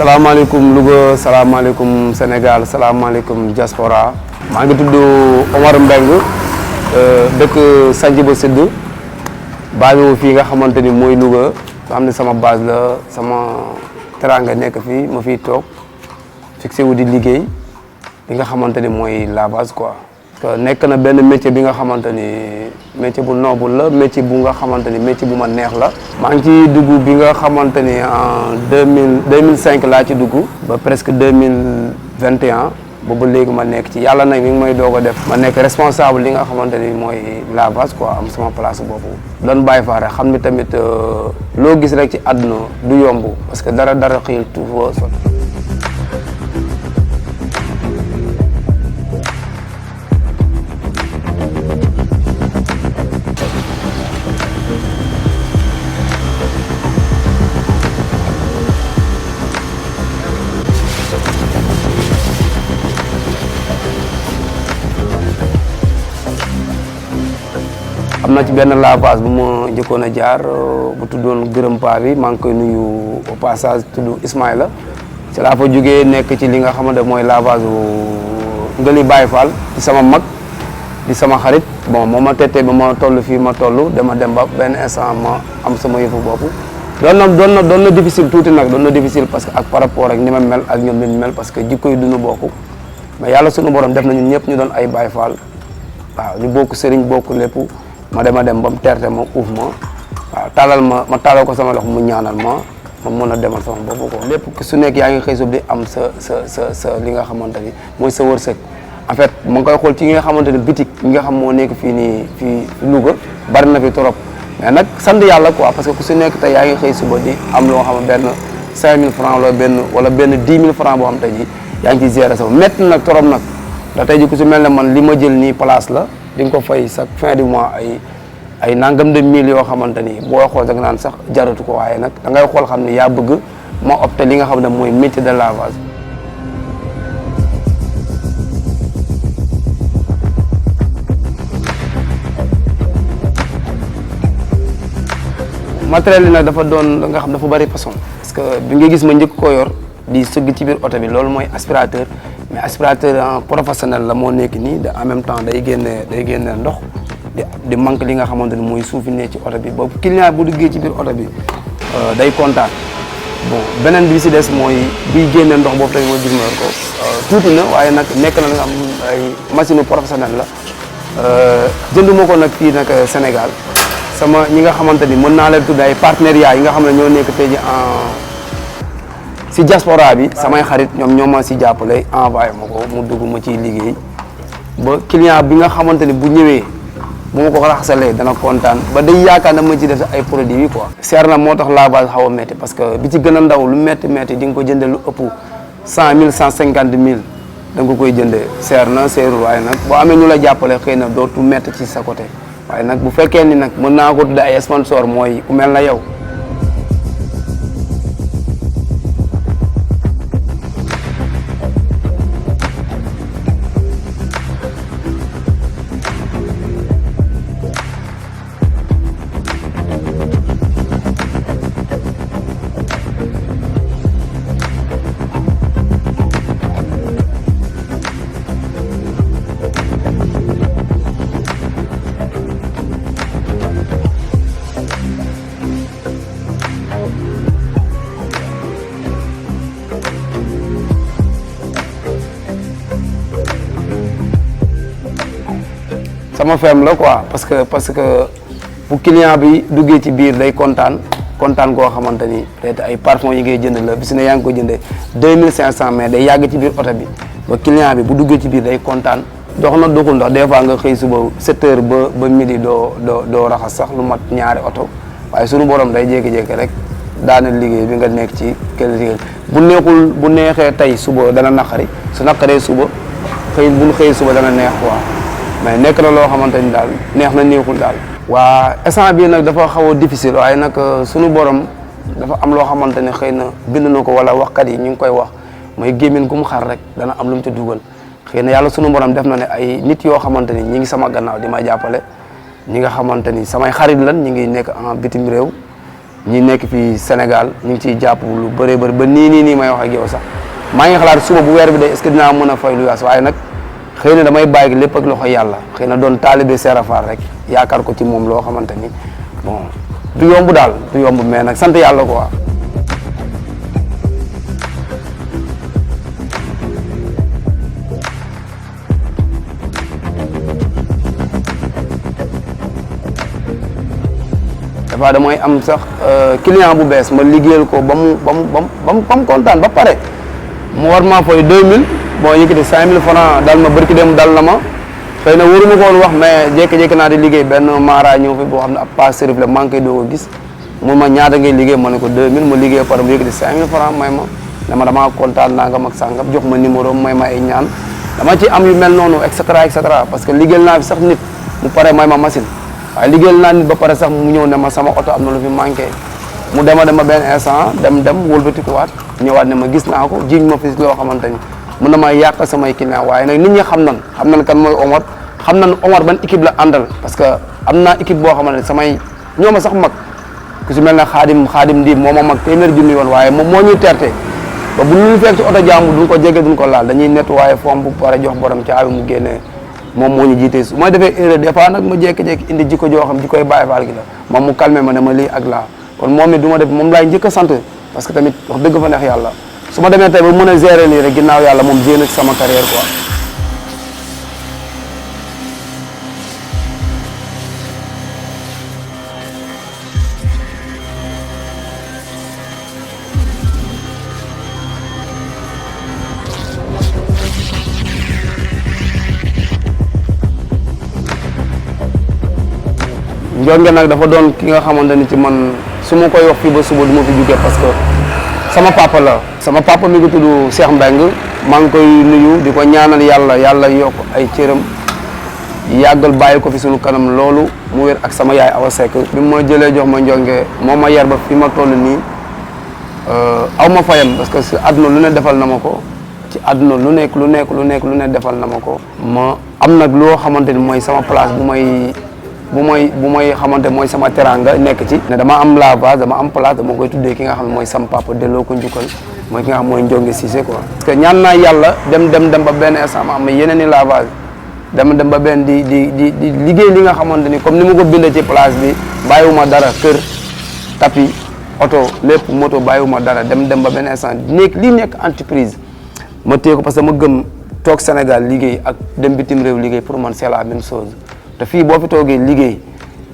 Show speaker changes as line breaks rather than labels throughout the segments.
salaamaaleykum Louga salaamaaleykum Sénégal salaamaaleykum diaspora maa ngi tudd Omar Mbengue dëkk Sandiaba Siddu base fii nga xamante ni mooy Louga nga xam ne sama base la sama teranga nekk fii ma fiy toog fixé wu di liggéey li nga xamante ni mooy la base quoi. parce que nekk na benn métier bi nga xamante ni métier bu noble la métier bu nga xamante ni métier bu ma neex la. maa ngi ci dugg bi nga xamante ni en 2005 laa ci dugg ba presque 2021 boobu léegi ma nekk ci yàlla nag mi ngi may doog a def ma nekk responsable li nga xamante ni mooy la base quoi am sama place boobu. doon bàyyi faa rek xam ni tamit loo gis rek ci àdduna du yomb parce que dara xëyul tout fa sot am na ci benn lavage bu ma njëkkoon a jaar bu tuddoon gërëm paa bi maa ngi koy nuyu au passage tudd Ismaïla ci laa fa jógee nekk ci li nga xamante mooy lavage Ngëli Baye Fall di sama mag di sama xarit bon moo ma tettee ba ma toll fii ma toll dama dem ba benn instant ma am sama yëfu bopp doon na difficile tuuti nag doon na difficile parce que ak par rapport ak ni ma mel ak ñoom ni mel parce que jikko yi duñu bokk mais yàlla sunu borom def na ñun ñëpp ñu doon ay Baye Fall waaw ñu bokk sëriñ bokk lépp ma dem ba mu terte ma uuf ma waaw ma taalal ko sama loxo mu ñaanal ma mën a demal sama bopp ko lépp su nekk yaa ngi xëy sub di am sa li nga xamante ni mooy sa wërsëg en fait ma ngi koy xool ci nga xamante ni bitik yi nga xam moo nekk fii Louga bari na fi trop mais nag sant yàlla quoi parce que ku su nekk tey yaa ngi xëy suba di am loo xam benn 5000 francs wala benn 10 000 francs boo xam tey ji yaa ngi ciy gérer sama métti nag trop nag da tey ji ku su mel ne man li ma jël nii place la di nga ko fay chaque fin du mois ay nangam de mille yoo xamante ni boo xool da nga naan sax jaratu ko waaye nag da ngay xool xam ne yaa bëgg ma opté li nga xam ne mooy métier de lavage. matériel yi nag dafa doon nga xam dafa bari façon parce que bi nga gis ma njëkk koo yor di sëgg ci biir oto bi loolu mooy aspirateur. mais aspirateur professionnel la moo nekk nii en même temps day génne ndox di manque li nga xamante ni mooy suufi ne ci oto bi ba client bu duggee ci biir oto bi day kontaan bon beneen bi si des mooy biy génne ndox boobu tamit mooy gis ma yor ko tuuti na waaye nag nekk na nga am ay machine professionnelle la jënduma ko nag fii nag Sénégal sama ñi nga xamante ni mën naa leen tudd ay partenariat yi nga xam ne ñoo nekk tey ji si diaspora bi samay xarit ñoo ma si jàppale envoyé ma ko mu dugg ma ciy liggéey ba client bi nga xamante ni bu ñëwee bu ma ko raxasalee dana kontaan ba day yaakaar na ma ci def ay produits yi quoi. seer na moo tax lavage xaw a métti parce que bi ci gën a ndaw lu métti di nga ko jëndee lu ëpp 100 000 150 000 da nga ko koy jëndee seer na seerul waaye nag boo amee ñu la jàppale xëy na dootu métti ci sa côté waaye nag bu fekkee ni nag mën naa ko tuddee ay sponsor mooy ku mel na yow. sama femme la quoi parce que bu client bi duggee ci biir day kontaan koo xamante ni peut-être ay parfum yi ngay jënd la bis ne yaa ngi ko jëndee 2500 mais day yàgg ci biir oto bi ba client bi bu duggee ci biir day kontaan dox na doxul ndax des fois nga xëy suba 7 heures ba midi doo raxas sax lu mat ñaari oto waaye sunu borom day jékki-jékki rek daana liggéey bi nga nekk ci kenn liggéey bu neexee tey suba dana naqari su naqaree suba bu xëy suba dana neex quoi. mais nekk na loo xamante ni daal neex na neexul daal. waa instant bii nag dafa xaw a difficile waaye nag sunu borom dafa am loo xamante ne xëy na bind na ko wala waxkat yi ñu ngi koy wax mooy gémmiñ gu mu xar rek dana am lu mu ci dugal xëy na yàlla sunu borom def na ne ay nit yoo xamante ni ñi ngi sama gannaaw di ma jàppale ñi nga xamante ni samay xarit lan ñi ngi nekk en bitim réew ñi nekk fii Sénégal ñu ngi ciy jàpp lu bëree bëri ba nii may wax ak yow sax maa ngi xalaat suba bu weer bi de est-ce que dinaa mën a fay lu yaas waaye nag xëy na damay bàyyi lépp ak loxo yàlla xëy na doon taalibe Serafal rek yaakaar ko ci moom loo xamante ni bon du yomb daal du yomb mais nag sant yàlla quoi. dafa damay am sax client bu bees ma liggéeyal ko ba mu kontaan ba pare mu war maa fay 2000 bon yëkkati 5000 francs dal ma barki dem dal na ma xëy na waruma ko woon wax mais jékki-jékki naa di liggéey benn maara ñëw fi boo xam ne ab pas serif la maa ngi koy doog a gis mun ma ñaata ngay liggéey ma ne ko 2000 ma liggéey pare mu yëkkati 5000 francs may ma ne ma damaa kontaan naa nga mag sàngam jox ma numéro may ma ay ñaan dama ci am yu mel noonu et cetera parce que liggéeyal naa fi sax nit mu pare may ma machine waaye liggéeyal naa nit ba pare sax mu ñëw ne ma sama oto am na lu fi manqué mu dema benn instant dem wëlbatikuwaat ñëwaat ne ma gis naa ko jiñ ma fi loo xamante ni mën na ma yàq samay client waaye nag nit ñi xam nan kan mooy Omar xam nan Omar ban équipe la àndal parce que am naa équipe boo xamante ne samay ñoo ma sax mag ku si mel ne xaadim ndiib moo ma mag téeméer junni yoon waaye moom moo ñuy terte ba bu ñu fekk ci oto jàmm duñ ko jege duñ ko laal dañuy nettoyer fomp bu pare jox borom caabi mu génnee moom moo ñu jiite su may defee erreur des fois nag ma jékki-jékki indi jikko joo xam jikkoy Baay Faal gi la moom mu calmé ma ne ma lii ak laa kon moom it du ma def moom laay njëkk a sant parce que tamit wax dëgg fa neex yàlla su ma demee tey ba mën a gérer lii rek ginnaaw yàlla moom génn ci sama carrière quoi. Njonge nag dafa doon ki nga xamante ni ci man su ma koy wax fii ba suba du ma fi jugee parce que sama papa la. sama papa mi ngi tudd Cheikh Mbengue maa ngi koy nuyu di ko ñaanal yàlla yokk ay cëram yàggal bàyyi ko fi sunu kanam loolu mu wér ak sama yaay Awa Seck. bi ma jëlee jox ma Njonge moo ma yar ba fi ma toll nii aw ma fayam parce que si àdduna lu ne defal na ma ko ci àdduna lu ne defal na ma ko. ma am nag loo xamante ni mooy sama place bu may xamante mooy sama teranga nekk ci ne dama am lavage dama am place dama koy tuddee ki nga xam ne mooy sam papa delloo ko njukkal mooy ki nga xam mooy Njonge Cissé quoi. parce que ñaan naa yàlla dem ba benn instant ma am yeneen i lavage dem ba benn di liggéey li nga xamante ni comme ni ma ko bindee ci place bi bàyyiwuma dara kër tapis oto lépp moto bàyyiwuma dara dem ba benn instant nekk entreprise ma téye ko parce que ma gëm toog Sénégal liggéey ak dem bitim réew liggéey pour man c'est la même chose. te fii boo fi toogee liggéey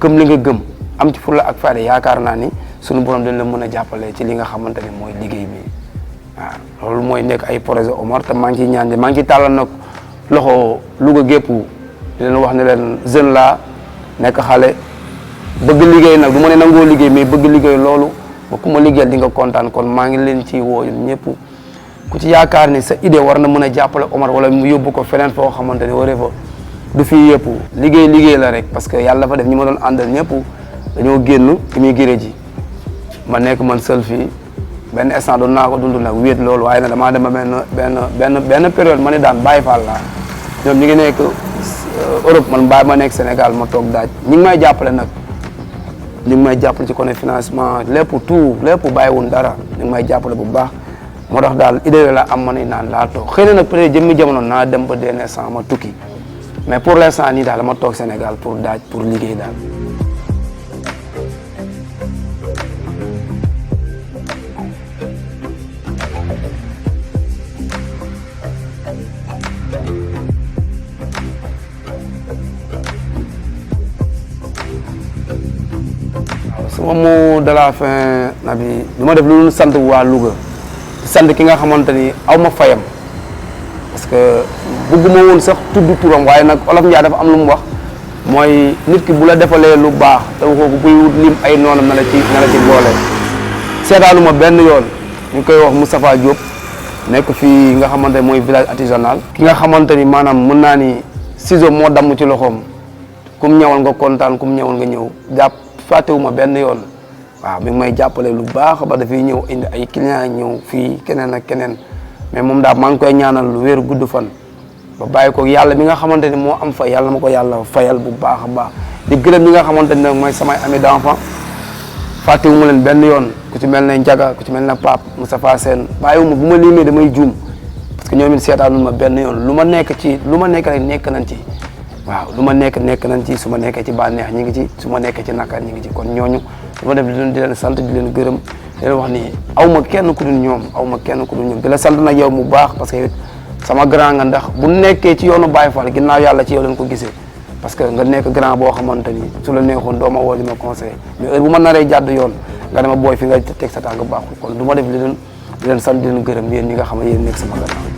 comme li nga gëm am ci fulla ak fayda yaakaar naa ni sunu borom dañ la mën a jàppale ci li nga xamante ne mooy liggéey bi waaw loolu mooy nekk ay projet Omar te maa ngi ciy ñaan maa ngi ciy tàllal nag loxo Louga gépp di leen wax ne leen jeune laa nekk xale bëgg liggéey nag du ma ne nangoo liggéey mais bëgg liggéey loolu ba ku ma liggéeyal di nga kontaan kon maa ngi leen ci woo ñëpp ku ci yaakaar ni sa idée war na mën a jàppale Omar wala mu yóbbu ko feneen foo xamante ne waree fa du fii yëpp liggéey la rek parce que yàlla dafa def ñi ma doon àndal ñëpp dañoo génn immigré ji ma nekk man seul fii benn instant doon naa ko dund nag wéet loolu waaye nag damaa dem ba benn période ma ne daan Baay Faal laa ñoom ñi ngi nekk Europe man bàyyi ma nekk Sénégal ma toog daaj ñi ngi may jàppale nag ñi ngi may jàppale ci côté financement lépp bàyyiwun dara ñi ngi may jàppale bu baax moo tax daal idée la am ma ne naan laa toog xëy na nag peut-être jëmmi jamono naa dem ba benn instant ma tukki mais pour l'instant nii daal dama toog Sénégal pour daaj pour liggéey daal. sama mot de la fin Naby du ma def lu sant waa Louga sant ki nga xamante ni aw ma fayam parce que bëgguma woon sax tudd turam waaye nag Olof Njaay dafa am lu mu wax mooy nit ki bu la defalee lu baax te waxoo ko buy wut lim ay noonam na la ci boole seetaanu ma benn yoon ñu koy wax Moustapha Diop nekk fii nga xamante mooy village artisanal ki nga xamante ni maanaam mën naa ni ciseau moo damm ci loxoom kum ñëwal nga kontaan kum ñëwal nga ñëw jàpp fàttewuma benn yoon waaw mi ngi may jàppale lu baax ba dafay ñëw indi ay clients ñëw fii keneen ak keneen mais moom daal maa ngi koy ñaanal lu wér gudd fan ba bàyyi ko yàlla mi nga xamante ni moo am fay yàlla ma ko yàlla fayal bu baax a baax di gërëm ñi nga xamante ni nag mooy samay ami d'enfant fàttewuma leen benn yoon ku ci mel ne Ndiaga ku ci mel ne Pape Moustapha Sène bàyyiwuma bu ma limee damay juum parce que ñoom it seetaanul ma benn yoon lu ma nekk rek nekk nañ ci waaw lu ma nekk nañ ci su ma nekkee ci bànneex ñi ngi ci su ma nekkee ci nakar ñi ngi ci kon ñooñu dama def di leen sant di leen gërëm di leen wax ni aw ma kenn ku dul ñoom di la sant nag yow mu baax parce que sama grand nga ndax bu nekkee ci yoonu Baye Fall ginnaaw yàlla ci yow leen ko gisee parce que nga nekk grand boo xamante ni su la neexoon doo ma woo di ma conseillé mais heure bu ma naree jàdd yoon nga dema booy fi nga teg sa tànk baaxul kon du ma def di leen sant di leen gërëm yéen ñi nga xam ne yéen nekk sama gannaaw